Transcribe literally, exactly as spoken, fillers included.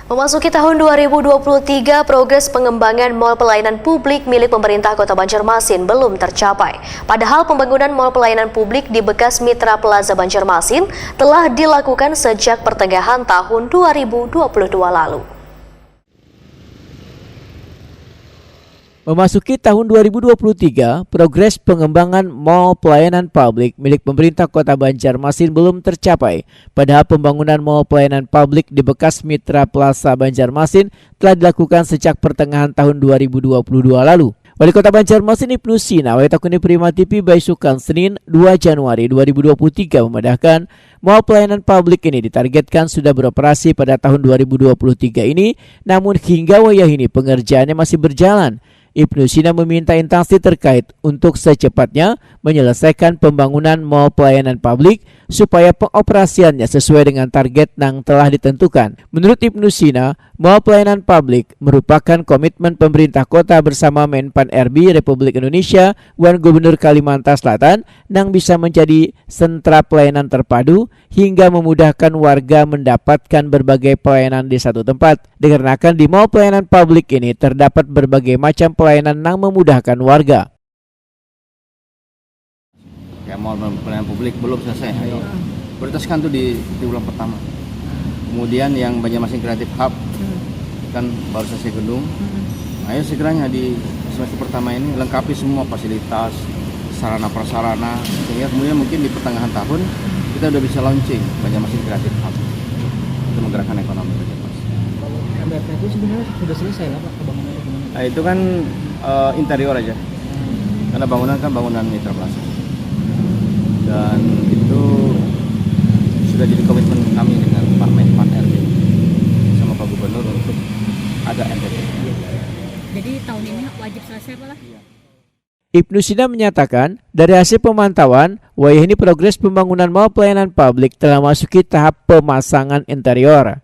Memasuki tahun dua ribu dua puluh tiga, progres pengembangan Mall Pelayanan Publik milik pemerintah Kota Banjarmasin belum tercapai. Padahal pembangunan Mall Pelayanan Publik di bekas Mitra Plaza Banjarmasin telah dilakukan sejak pertengahan tahun dua ribu dua puluh dua lalu. Memasuki tahun dua ribu dua puluh tiga, progres pengembangan Mall Pelayanan Publik milik pemerintah Kota Banjarmasin belum tercapai. Padahal pembangunan Mall Pelayanan Publik di bekas Mitra Plaza Banjarmasin telah dilakukan sejak pertengahan tahun dua ribu dua puluh dua lalu. Wali Kota Banjarmasin Ibnu Sina, wali takuni Prima T V baisukan Senin dua Januari dua ribu dua puluh tiga memadahkan, Mall pelayanan publik ini ditargetkan sudah beroperasi pada tahun dua ribu dua puluh tiga ini, namun hingga wayah ini pengerjaannya masih berjalan. Ibnu Sina meminta instansi terkait untuk secepatnya menyelesaikan pembangunan mall pelayanan publik supaya pengoperasiannya sesuai dengan target yang telah ditentukan. Menurut Ibnu Sina, mall pelayanan publik merupakan komitmen pemerintah kota bersama Menpan R B Republik Indonesia wan Gubernur Kalimantan Selatan nang bisa menjadi sentra pelayanan terpadu hingga memudahkan warga mendapatkan berbagai pelayanan di satu tempat. Dikarenakan di mall pelayanan publik ini terdapat berbagai macam pelayanan yang memudahkan warga. Ya, mall pelayanan publik belum selesai. Ayo, prioritaskan tuh di, di bulan pertama. Kemudian yang Banjarmasin Creative Hub kan baru selesai gedung. Ayo segera di semester pertama ini lengkapi semua fasilitas, sarana prasarana, sehingga kemudian mungkin di pertengahan tahun kita udah bisa launching Banjarmasin Creative Hub untuk menggerakkan ekonomi Banjarmasin. Kalau M R T itu sebenarnya sudah selesai lah Pak, pembangunannya gimana? Nah, itu kan eh, interior aja. Karena bangunan kan bangunan Mitra Plaza. Dan itu sudah jadi komitmen kami dengan Pak Menpan R B sama Pak Gubernur untuk ada M P P. Jadi tahun ini wajib selesai apa lah? Ibnu Sina menyatakan, dari hasil pemantauan, wayah ini progres pembangunan mall pelayanan publik telah masuki tahap pemasangan interior.